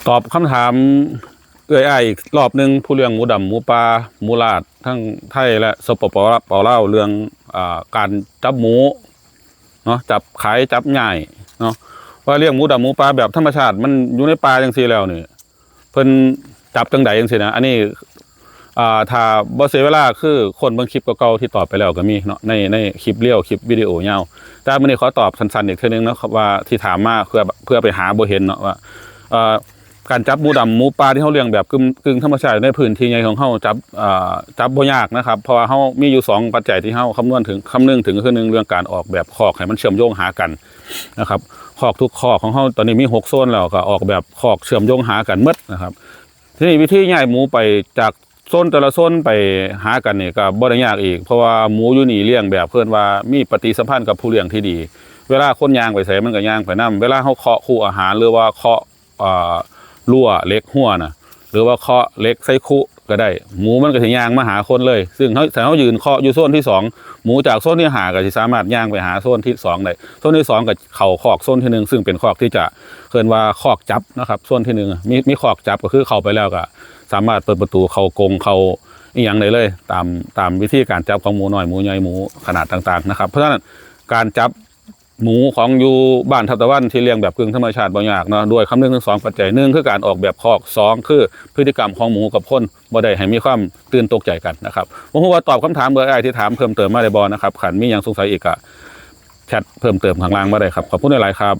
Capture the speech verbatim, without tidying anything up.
ตอบคำถามเอื้อยอ้ายอีกรอบหนึ่ง ผู้เลี้ยงหมูดำหมูป่าหมูลาดทั้งไทยและสปปลาวเรื่องอ่าการจับหมูเนาะ จับขายจับย้ายเนาะ ว่าเลี้ยงหมูดำหมูป่าแบบธรรมชาติมันอยู่ในป่าจังซี่แล้วนี่ เพิ่นจับจังใดจังซี่นะ อันนี้อ่าถ้าบ่เสียเวลาคือคนเบิ่งคลิปเก่าๆที่ตอบไปแล้วก็มีเนาะ ในในคลิปเรียวคลิปวิดีโอยาว แต่มื้อนี้ขอตอบสั้นๆอีกเทื่อนึงเนาะครับ ว่าที่ถามมาเพื่อเพื่อไปหาบ่เห็นเนาะ ว่าเอ่อการจับหมูดำหมูป่าที่เฮาเลี้ยงแบบกึ่งกึ่งธรรมชาติในพื้นที่ใหญ่ของเฮาจับเอ่อจับบ่ยากนะครับ เพราะว่าเฮามีอยู่สองปัจจัยที่เฮาคำนวณถึงคำนึงถึง ก็คือหนึ่ง เรื่องการออกแบบคอกให้มันเชื่อมโยงหากันนะครับ คอกทุกคอกของเฮาตอนนี้มีหกโซนแล้ว ก็ออกแบบคอกเชื่อมโยงหากันหมดนะครับ ทีนี้วิธีย้ายหมูไปจากโซนแต่ละโซนไปหากันนี่ก็บ่ได้ยากอีก เพราะว่าหมูอยู่นี่เลี้ยงแบบเพิ่นว่ามีปฏิสัมพันธ์กับผู้เลี้ยงที่ดี เวลาคนย่างไปไสมันก็ย่างไปนำ เวลาเฮาเคาะคู่อาหาร หรือว่าเคาะเอ่อรั้วเหล็กฮั้วน่ะ หรือว่าเคาะเหล็กใส่คุก็ได้ หมูมันก็สิย่างมาหาคนเลย ซึ่งเฮาถ้าเฮายืนเคาะอยู่โซนที่สอง หมูจากโซนที่ห้าก็สิสามารถย่างไปหาโซนที่สองได้ โซนที่สองก็เข้าคอกโซนที่หนึ่ง ซึ่งเป็นคอกที่จะเอิ้นว่าคอกจับนะครับ โซนที่หนึ่งมีมีคอกจับก็คือเข้าไปแล้วก็สามารถเปิดประตูเข้ากรงเข้าอีหยังได้เลย ตามตามวิธีการจับของหมูน้อยหมูใหญ่หมูขนาดต่างๆนะครับ เพราะฉะนั้นการจับหมูของอยู่บ้านทับตะวันที่เลี้ยงแบบกึ่งธรรมชาติบ่ยากเนาะ ด้วยคำนึงถึงสองปัจจัย หนึ่ง คือการออกแบบคอก สอง คือพฤติกรรมของหมูกับคน บ่ได้ให้มีความตื่นตกใจกันนะครับ บ่ฮู้ว่าตอบคำถามเอื้อยอ้ายที่ถามเพิ่มเติมมาได้บ่นะครับ คันมีหยังสงสัยอีกก็แชทเพิ่มเติมข้างล่างมาได้ครับ ขอบคุณหลายๆครับ